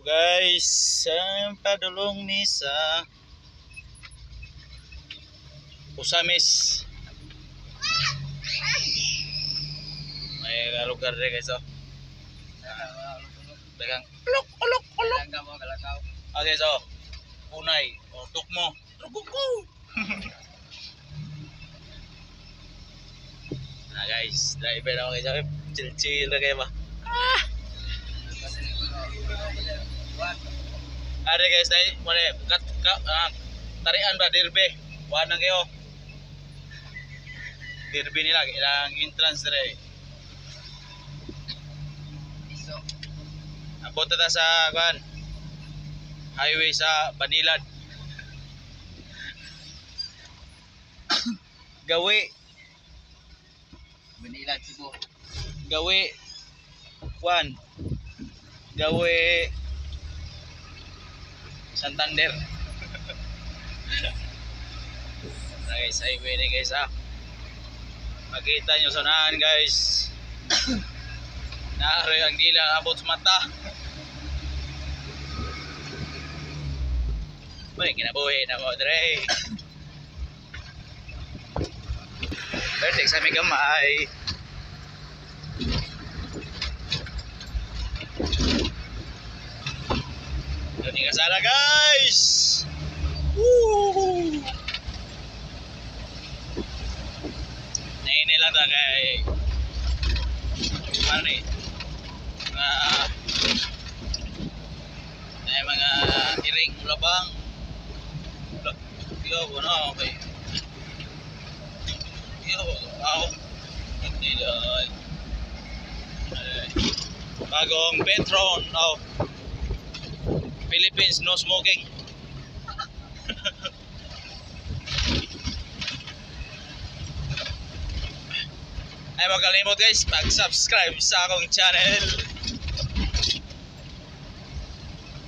Guys, padulong ni sa Ozamiz. May lugar rin, guys, oh. Dagang ulok ulok ulok. Okay, so punay o tukmo. Truguko. Ah guys, driver ako, guys. Chill chill na kayo ba? Ah! Are guys, dahil muna kat ka, tarian ba dirbe. Kuha na kayo. Dirbe nila ilang entrance dire. Abot ta sa kuan. Highway sa Banilad. Gawi, Manila, Cebu. Gawi kuan. Gawi Santander. Guys, highway ni, guys, ah. Makita nyo sa unahan, guys. Naaroy ang dila abot sa mata. May kinabuhi na mo dre. Perfect sa aming gamay. Doon yung kasara, guys! Woo! Nainil lang ta kay ano ni mga ay mga iring ulabang. Yo, ano, okay. Yo, aw. Hindi ay. Ay. Bagong Petron, oh. Philippines, no smoking. Ay magalimot, guys, pag-subscribe sa akong channel.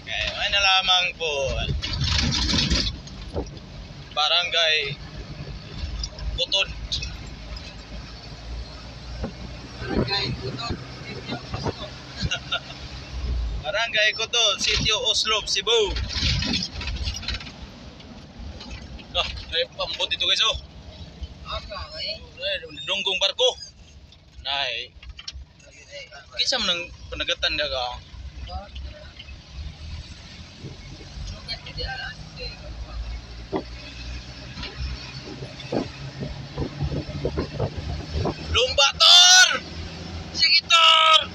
Okay, ano lamang po. Barangay Cutod. Barangay Cutod, Sitio Oslob. Barangay Cutod, Sitio Oslob, Cebu. Ah, ay pambot dito, guys, oh. Aka, eh. Ay, dunggong barko. Nay, kinsa man ang panagatan daga? Sugat, hindi alam. Lumba, tor! Sige, tor!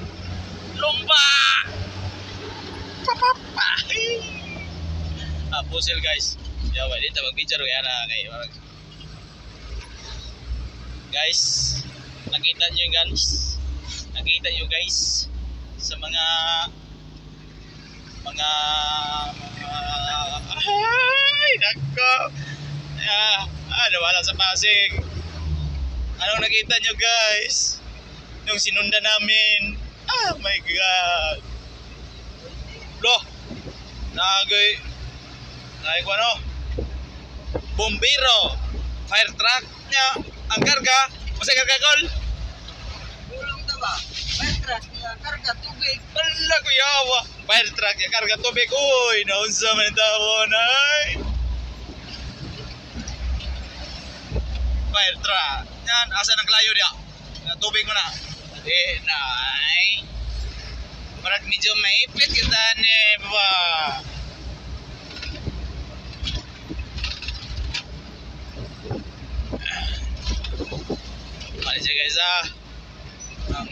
Lumba! Papapa! Ah, pusil, guys. Yawa, dito mag-picture kaya na kay guys, nakita niyo yung guys. Nakita niyo, guys, sa mga ay nako. Ah, nawala sa Pasig. Anong nakita niyo, guys? Yung sinunda namin. Ah, my God. Lo. Nagay. Nagay ko ano? Bombero. Fire truck niya. Ang karga. Masa karga kol? Bulong ta ba? Fire truck niya, karga tubig. Ala ko yawa. Fire truck niya karga tubig. Uy, naunsa man ang tao nay. Fire truck. Yan, asa ng klayo diya? Na tubig mo na. Di nay. Marag medyo maipit kita ni ba. Mali siya, guys, ah. Ang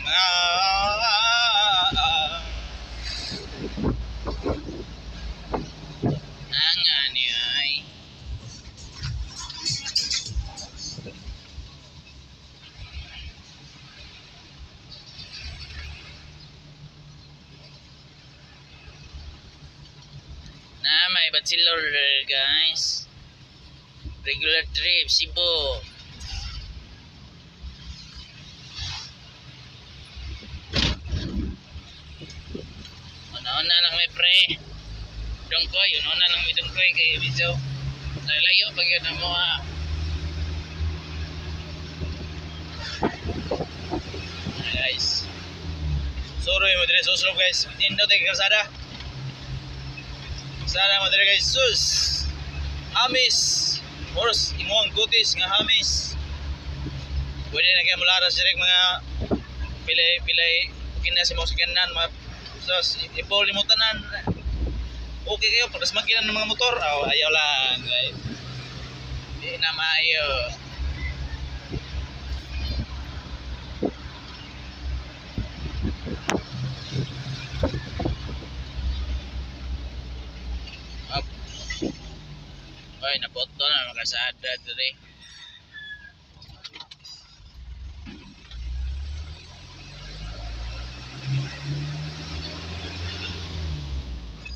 ang ani ay. Na may bachelor, guys. Regular trip Cebu. Una-una lang may pre. Dongkoy, una-una lang may dongkoy kay medyo layo pag yun ang mga. Ah, guys. Suroy mo dire sa Oslob, guys. Nindot ay kalsada. Sana mo diri, guys, sus. Hamis. Oras imong kutis nga hamis. Pwede na kayo mula sa mga pilay pilay kina sa mga sakyanan, mga sus, ipol mo tanan. Okay kayo pag smakinan ng mga motor. Oh, ayaw lang. Ay, di na maayo. Up. Ay, naboto na makasada diri.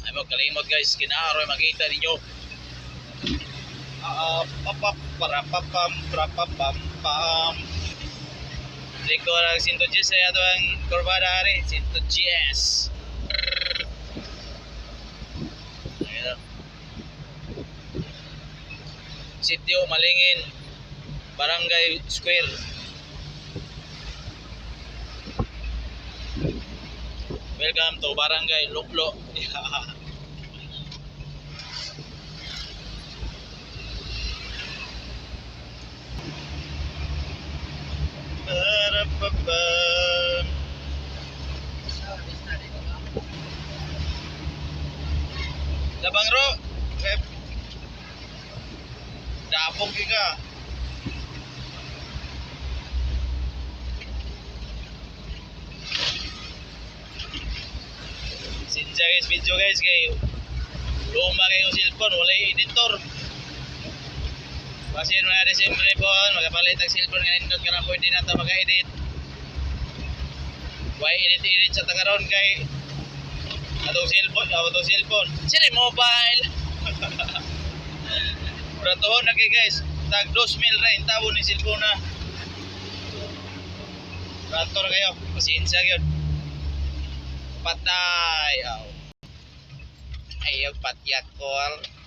Ay mo kalimot, guys, kinaaroy makita ninyo. Ah, papap para papam para papam pam. Liko lang Sinto GS ay ato ang kurbada ari, Sinto GS. Ayun. Sitio Malingin, Barangay Square. Welcome to Barangay Luklo. Yeah. Parapapam. Service na dito ba? Labang ro. Eh, Dabog ka. Sinsya guys, video guys, kay luma kayo cellphone, wala yung editor. Kasi mga Desembre po, magapalit ang cellphone nga nindot ka na pwede na ta maka-edit. Why edit-edit sa tagaron kay atong cellphone, atong cellphone. Sila mobile. Bratohon na kay guys, tag 2,000 ra in tawon ni cellphone na. Brato ra kayo, pasensya gyud. Patay. Aw. Ayaw patyakol.